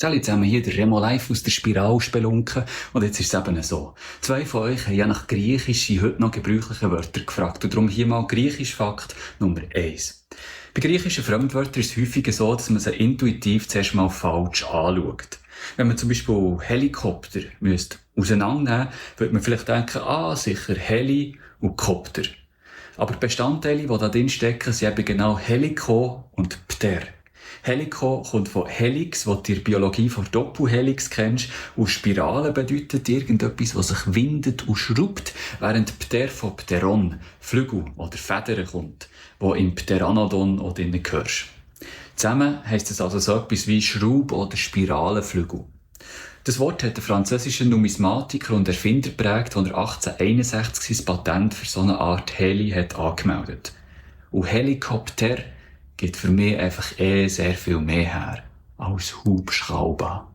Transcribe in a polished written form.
Salut zusammen, hier der Remo live aus der Spiralspelunke. Und jetzt ist es eben so. 2 von euch haben ja nach griechischen, heute noch gebräuchlichen Wörtern gefragt. Und darum hier mal griechisch Fakt Nummer 1. Bei griechischen Fremdwörtern ist es häufig so, dass man sie intuitiv zuerst mal falsch anschaut. Wenn man zum Beispiel Helikopter auseinandernehmen müsste, würde man vielleicht denken, sicher Heli und Kopter. Aber die Bestandteile, die da drin stecken, sind eben genau Heliko und Pter. Heliko kommt von Helix, was du in der Biologie von Doppelhelix kennst, und Spirale bedeutet irgendetwas, was sich windet und schraubt, während Pter von Pteron, Flügel oder Federn kommt, wo im Pteranodon auch drinnen hörst. Zusammen heisst es also so etwas wie Schraub- oder Spiralenflügel. Das Wort hat der französische Numismatiker und Erfinder geprägt, als er 1861 sein Patent für so eine Art Heli hat angemeldet. Und Helikopter gibt für mich einfach sehr viel mehr her als Hubschrauber.